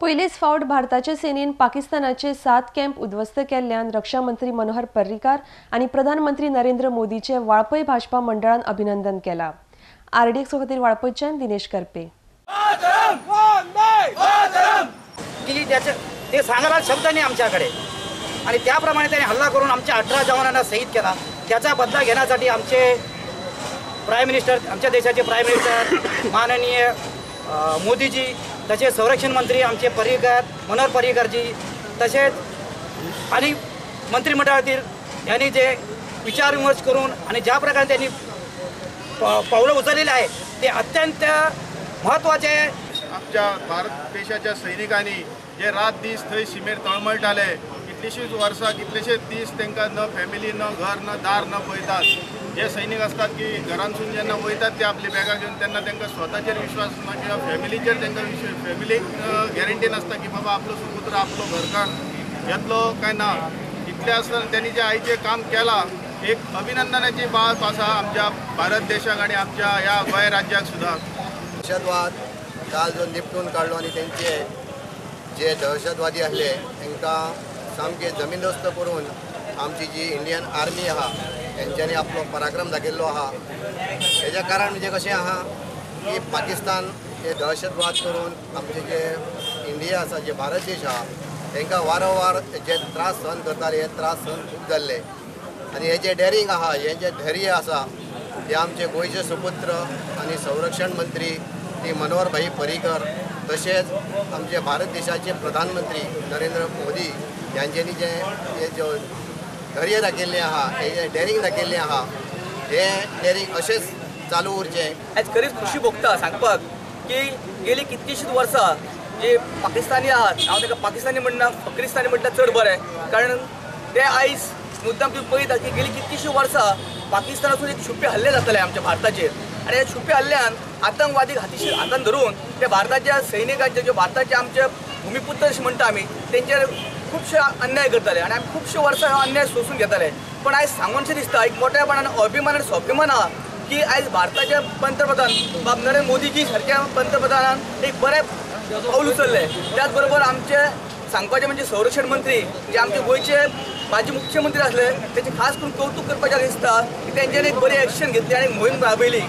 पयलेच फावट भारताचे सेनेन पाकिस्तानाचे 7 कॅम्प उद्ध्वस्त केल्ल्यान रक्षा मंत्री मनोहर पर्रीकार आनी प्रधानमंत्री नरेंद्र मोदीचे वाळपय भाजपा मंडळान अभिनंदन केला। आरडीएक्स खातीर वाळपयच्यान दिनेश करपे। ते सांगायला शब्द नाही आमच्याकडे आणि त्याप्रमाणे त्यांनी हल्ला करून आमच्या 18 जवानांना शहीद केला। त्याचा बदला घेण्यासाठी आमचे प्राईम मिनिस्टर, आमच्या देशाचे प्राईम मिनिस्टर माननीय मोदीजी, तसेच संरक्षण मंत्री आमचे पर्रीकर, मनोहर पर्रीकरजी, तसेच आणि मंत्रिमंडळातील यांनी जे विचारविमर्श करून आणि ज्या प्रकारे त्यांनी पावलं उचललेले आहे ते अत्यंत महत्त्वाचे आहे। आमच्या भारत देशाच्या सैनिकांनी जे रात दीस थंय शिमेर तळमळटाले, कितलीशीच वर्सां कितलेशेच दीस तांकां न फॅमिली न घर न दार न पळयतात। जे सैनिक असतात की घरांतसून जेन्ना वयतात ते आपली बॅगां घेवन तेन्ना तांकां स्वताचेर विश्वास ना किंवा फॅमिलीचेर तांकां फॅमिलीक गॅरंटी नासता की बाबा आपलो सुपुत्र आपलो घरकार येतलो काय ना। इतलें आसतना त्यांनी जे आयचें काम केलां एक अभिनंदनाची बाब आसा आमच्या भारत देशाक आनी आमच्या ह्या गोंय राज्याक सुद्दां। दहशतवाद काल जो निपटून काडलो आनी तेंचे जे दहशतवादी आसले तांकां सामके जमीनदोस्त करून आमची जी इंडियन आर्मी आहा तेंच्यांनी आपलो पराक्रम दाखयल्लो आहा। हेजें कारण म्हणजे कशें आहा की पाकिस्तान हे दहशतवाद करून आमचे जे इंडिया आसा, जे भारत देश आहा तांकां वारंवार जे त्रास सहन करताले हे त्रास सहन खूब जाल्ले आनी हे जे डेरिंग आहा, हे जे धैर्य आसा ते आमचे गोंयचे सुपुत्र आनी संरक्षण मंत्री श्री मनोहर भाई पर्रीकर तशेंच आमचे भारत देशाचे प्रधानमंत्री नरेंद्र मोदी यांच्यांनी जे हे जो धैर्य दाखयल्लें आहा, हे जे डेरिंग दाखयल्लें आहा, हे डेरिंग अशेंच चालू उरचें। आयज खरीच खुशी भोगता सांगपाक की गेली कितलीशींच वर्सां जे पाकिस्तानी आहात, हांव ताका पाकिस्तानी म्हणना, फकरिस्तानी म्हटल्यार चड बरें, कारण ते आयज मुद्दाम तुमी पळयता की गेली कितलीशीं वर्सां पाकिस्तानासून एक छुपे हल्ले जाताले आमच्या भारताचेर आनी ह्या छुपे हल्ल्यान आतंकवादी हातीशी हातान धरून ते भारताच्या सैनिकांचे, जे भारताचे आमचे भूमिपुत्र अशें म्हणटा आमी, तेंचेर खुबशे अन्याय करताले आनी आमी खुबशे वर्सां हो अन्याय सोंसून घेताले। पण आयज सांगूनशें दिसता एक मोठ्यापणान अभिमान आनी स्वाभिमान आहा की आयज भारताचे पंतप्रधान बाब नरेंद्र मोदीजी सारक्या पंतप्रधानान एक बरें पावल उचललें। त्याच बरोबर आमचे सांगपाचें म्हणजे संरक्षण मंत्री जे आमचे गोंयचे माजी मुख्यमंत्री आसले तेंचे खास करून कौतुक करपाचें दिसता की तेंच्यांनी एक बरी एक्शन घेतली आनी मोहीम राबयली।